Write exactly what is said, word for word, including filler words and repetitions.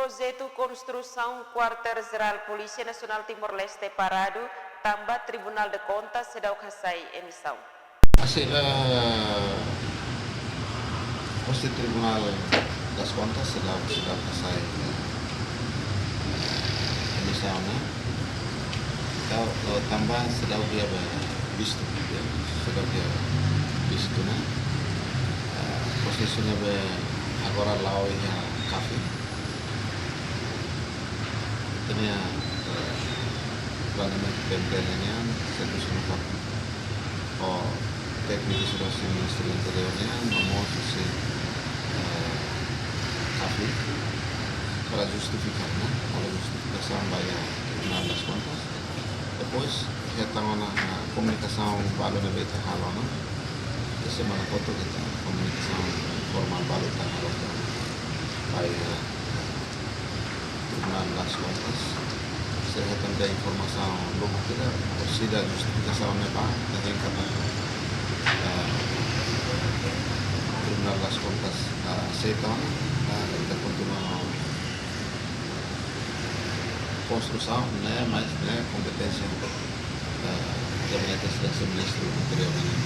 Projetu konstrusaun Kuartél Jerál Polísia Nasionál Timor-Leste paradu, tanba Tribunál de Kontas seidauk hasai emisaun. Hasil, eh, husi Tribunál das Kontas seidauk, seidauk hasai, eh, emisaun ne'e. Entaun, eh, tanba seidauk iha be vistu, ya, seidauk iha be vistu ne'e. Eh, prosesu ne'ebé agora la'o iha CAFI. Entaun, eh, planeamentu PNTL nian, servisu no CAFI. Ho tékniku sira husi Ministériu Interiór nian, no mós husi, eh, CAFI, para justifika, ne'e? Para justifikasaun ba iha Tribunál das Kontas. Depois, hetan ona, ah, komunikasaun balu ne'ebé ita halo ona. Iha semana kotuk hetan komunikasaun formál balu ita halo ona. Ba iha, eh, Tribunál das Kontas. Sira hetan tiha informasaun lubuk ida, orsida justifikasaun ne'ebá, ita hein katak, eh, Tribunál das Kontas, eh, aseita ona, eh, ita kontinua konstrusaun ne'e, mas ne'e kompeténsia, eh, Gabinete Eselénsia Ministru Interiór nian.